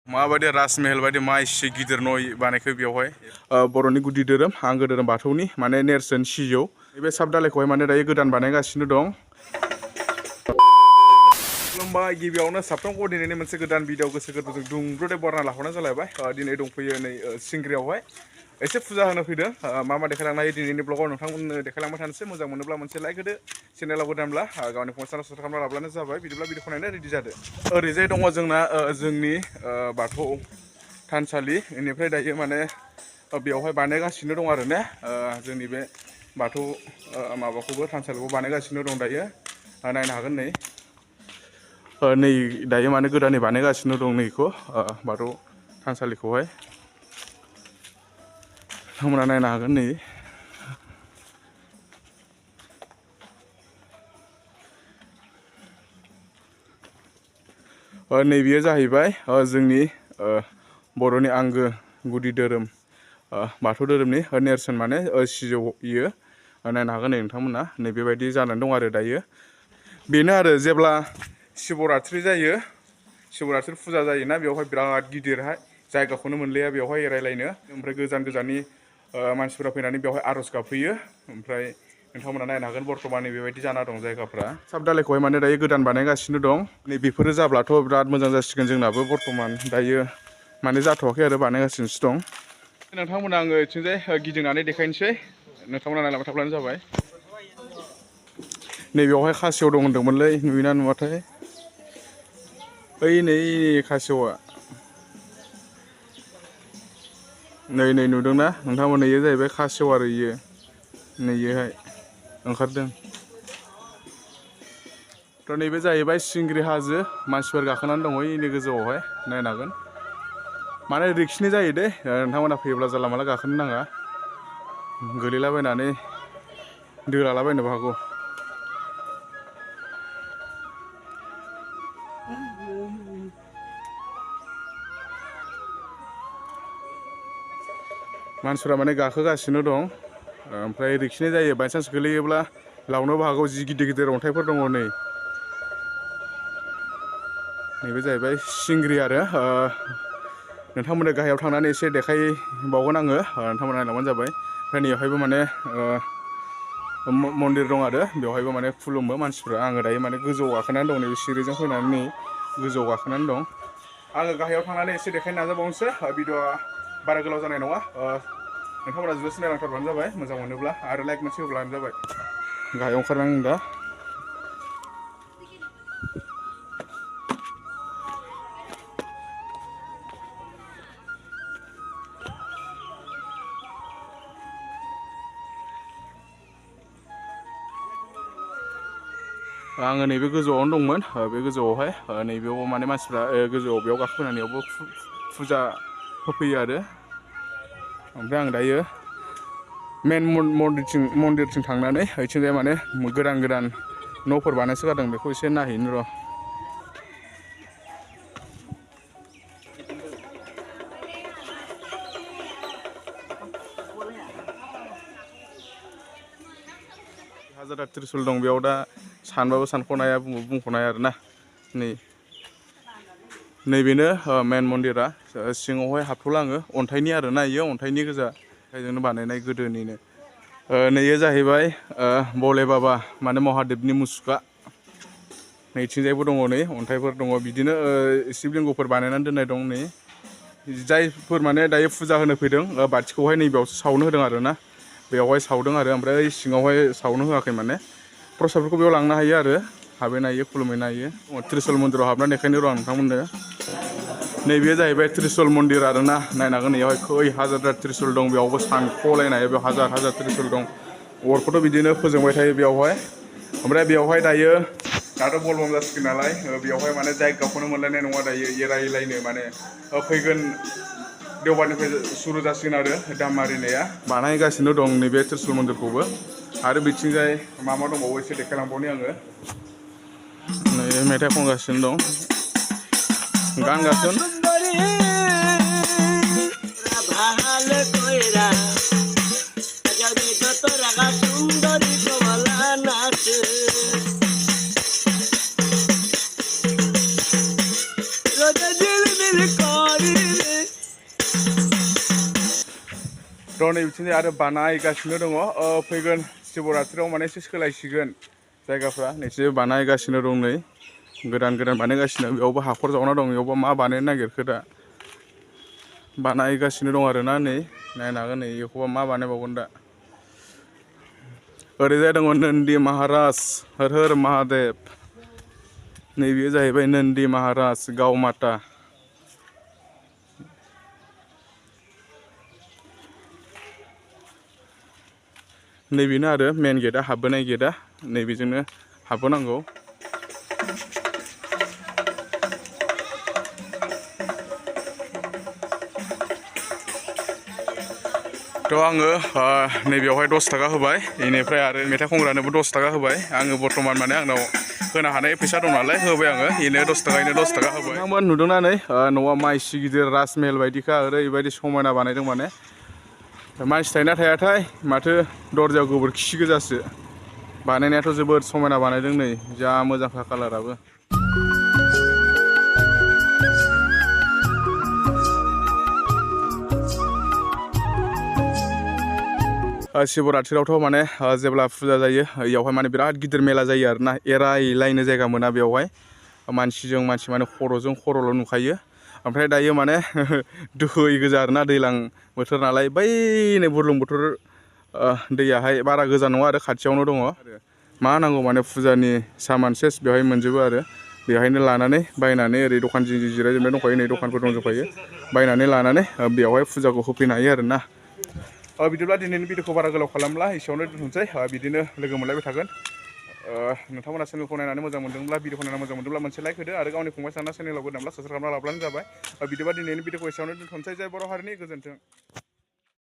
माबायदि राजमहल बायदि मा एसे गिदिर न' बानायखो बेवहाय बर'नि गुदि धोरोम आंगो धोरोम बाथौनि माने नेरसोन सिजौ बे साबदालायखौहाय माने दायो गोदान बानायगासिनो दं। खुलुमबाय गिबियावनो साफ्रोमखौ दिनैनि मोनसे गोदान भिडिअ गोसो गोरबोजों दुंब्रुदै बरना लाहरनाय जालायबाय। दिनै दंफैयो नै सिंग्रियावहाय एसे फुजा होनो फैदों। मा देखायलांनो हायो दिनैनि ब्लगाव नोंथांमोननो देखायलांबाय थानोसै। मोजां मोनोब्ला मोनसे लाइक होदो, चेनेलाव गोदानब्ला गावनि फन साबस्क्राइब खालामना लाब्लानो जाबाय। बिदिब्ला भिडिअखौ नायनो रेडि जादो। ओरैजाय दङ जोंना जोंनि बाथौ थानसालि बेनिफ्राय दायो माने बेवहाय बानायगासिनो दं आरो ने जोंनि बे बाथौ माबाखौबो थानसालिखौ बानायगासिनो दं दायो नायनो हागोन नै दायो माने गोदानै बानायगासिनो दं नैखौ बाथौ थानसालिखौहाय नोंथांमोना नायनो हागोन नै नैबेयो जाहैबाय जोंनि बर'नि आंगो गुदि धोरोम बाथौ धोरोमनि नेरसोन माने सिजौ इयो नायनो हागोन नै नोंथांमोना नै बेबायदि जानानै दं आरो दायो बेनो आरो जेब्ला शिबरात्रि जायो शिबरात्रि फुजा जायोना बेवहाय बिराद गिदिरहाय जायगाखौनो मोनलाया बेवहाय रायलायनो ओमफ्राय गोजान गोजाननि मानसिफोरा फैनानै बेवहाय आर'ज गाबफैयो ओमफ्राय नोंथांमोना नायनो हागोन बर्थमानै बेबायदि जाना दं जायगाफ्रा साबदालायखौहाय माने दायो गोदान बानायगासिनो दं नै बेफोरो जाब्लाथ' बिराद मोजां जासिगोन जोंनाबो बर्थमान दायो माने जाथ'वाखै आरो बानायगासिनोसो दं नोंथांमोना आङो इथिंजाय गिदिंनानै देखायनोसै नोंथांमोना नायलांबाय थाब्लानो जाबाय नैबेयावहाय खासेव दं होनदोंमोनलै नुयोना नुवाथाय ओइ नै खासेवआ नै नुदोंना नोंथांमोन इयो जाहैबाय खासेव आरो इयो नैयोहाय ओंखारदों थ' नैबे जाहैबाय सिंग्रि हाजो मानसिफोर गाखोनानै दङ इनि गोजौआवहाय नायनो हागोन माने रिक्सनि जायो दे नोंथांमोना फैयोब्ला जानला माला गाखोनो नाङा गोलैलाबायनानै दोलालाबायनोबो हागौ मानसिफ्रा माने गाखोगासिनो दं ओमफ्राय रिक्सनि जायो बायसान्स गोलैयोब्ला लावनोबो हागौ जि गिदिर गिदिर अन्थाइफोर दङ नैबे जाहैबाय सिंग्रि आरो नोंथांमोननो गाहायाव थांनानै एसे देखायबावगोन आङो नोंथांमोना नायलांबानो जाबाय ओमफ्राय नैयावहायबो माने मन्दिर दं आरो बेवहायबो माने खुलुमो मानसिफ्रा आङो दायो माने गोजौआव गाखोनानै दं नैबे सिरिजों फैनानै नै गोजौआव गाखोनानै दं आङो गाहायाव थांनानै एसे देखायनो नाजाबावनोसै भिडिअआ बारा गोलाव जानाय नङा नोंथांमोना जुदि नायलांथारबानो जाबाय मोजां मोनोब्ला आरो लाइक मोनसे होब्लानो जाबाय गाहायाव ओंखारनानै दा आङो नैबे गोजौआवनो दंमोन बे गोजौआवहाय नैबेयाव माने मानसिफ्रा गोजौआव बेयाव गाखोफैनानैयावबो फुजा होफैयो आरो ओमफ्राय आं दायो मेन मन्दिरथिं थांनानै ओइथिंजाय माने गोदान न'फोर बानायसोगारदों बेखौ एसे नायहैनो र' हाजार त्रिशुल दं बेयाव दा सानबाबो सानख'नो हाया बुंख'नो हाया आरोना नैबेनो मेन मन्दिरा सिङावहाय हाबथ'ला आङो अन्थाइनि आरोना इयो अन्थाइनि गोजा आखाइजोंनो बानायनाय गोदोनिनो नैयो जाहैबाय बले बाबा माने महादेबनि मुसुखा नैथिंजायबो दङ नै अन्थाइफोर दङ बिदिनो शिबलिंगफोर बानायनानै दोननाय दं नै जायफोर माने दायो फुजा होनो फैदों बाथिखौहाय नैबेयावसो सावनो होदों आरोना बेवहाय सावदों आरो ओमफ्राय सिङावहाय सावनो होआखै माने प्रसादफोरखौ बेयाव लांनो हायो आरो हाबहैनो हायो खुलुमहैनो हायो त्रिशुल मन्दिराव हाबनानै देखायनो र' आं नोंथांमोननो नैबेयो जाहैबाय त्रिशुल मन्दिर आरोना नायनो हागोन बेयावहाय खै हाजार त्रिशुल दं बेयावबो सानख'लायनो हाया बेयाव हाजार त्रिशुल दं अरखौथ' बिदिनो फोजोंबाय थायो बेयावहाय ओमफ्राय बेवहाय दायो दाथ' बलबम जासिगोन नालाय बेवहाय माने जायगाखौनो मोनलायनाय नङा दायो एरायलायनो माने फैगोन देवबारनिफ्राय सुरु जासिगोन आरो दाम मारिनाया बानायगासिनो दं नैबे त्रिशुल मन्दिरखौबो आरो बिथिंजाय मा दंबावो एसे देखायलांबावनि आङो नै मेथाइ खनगासिनो दं गान गासन नै बिथिंजाय आरो बानायगासिनो दङ फैगोन शिवरात्रियाव माने एसे सोलायसिगोन जायगाफ्रा नैसो बानायगासिनो दं नै गोदान बानायगासिनो बेयावबो हाखर जावना दं बेयावबो मा बानायनो नागिरखो दा बानायगासिनो दं आरोना नै नायनो हागोन नै बेखौबा मा बानायबावगोन दा ओरैजाय दङ नन्दि महाराज हर हर महादेव नैबेयो जाहैबाय नन्दि महाराज गाव माता नैबेनो आरो मेन गेटआ हाबबोनाय गेटआ नैबेजोंनो हाबबोनांगौ थ' आङो नैबेयावहाय 10 थाखा होबाय बेनिफ्राय आरो मेथाइ खनग्रानोबो 10 थाखा होबाय आङो बर्थमान माने आंनाव होनो हानाय फैसा दं नालाय होबाय आङो बेनो 10 थाखा बेनो 10 थाखा होबाय नोंथांमोन नुदोंना नै न'आ माइसि गिदिर राजमहल बायदिखा ओरैबायदि समायना बानायदों माने मानसि थायोना थायाथाय माथो दरजायाव गोबोरखि गोजासो बानायनायाथ' जोबोद समायना बानायदों नै जा मोजांखा कालाराबो शिवरात्रियावथ' माने जेब्ला फुजा जायो बेयावहाय माने बिराद गिदिर मेला जायो आरोना एरायलायनो जायगा मोना बेयावहाय मानसिजों मानसि माने खर'जों खर'ल' नुखायो ओमफ्राय दायो माने दै गोजा आरोना दैज्लां बोथोर नालाय बै नै बुरलुंबुथुर दैयाहाय बारा गोजान नङा आरो खाथियावनो दङ मा नांगौ माने फुजानि सामान सेस बेवहाय मोनजोबो आरो बेवहायनो लानानै बायनानै ओरै दखान जिं जिं जिरायजोबनाय दंखायो नै दखानफोर दंजोबखायो बायनानै लानानै बेवहाय फुजाखौ होफैनो हायो आरोना बिदिब्ला दिनैनि भिडिअखौ बारा गोलाव खालामला एसेयावनो दोनथ'नोसै बिदिनो लोगो मोनलायबाय थागोन नोंथांमोना चेनेलखौ नायनानै मोजां मोनदोंब्ला भिडिअखौ नायनानै मोजां मोनदोंब्ला मोनसे लाइक होदो आरो गावनि फंबाय साना चेनेलाव गोदानब्ला साबस्क्राइब खालामना लाब्लानो जाबाय बिदिबा दिनैनि भिडिअखौ एसेयावनो दोनथ'नोसै जय बर' हारिनि गोजोन्थों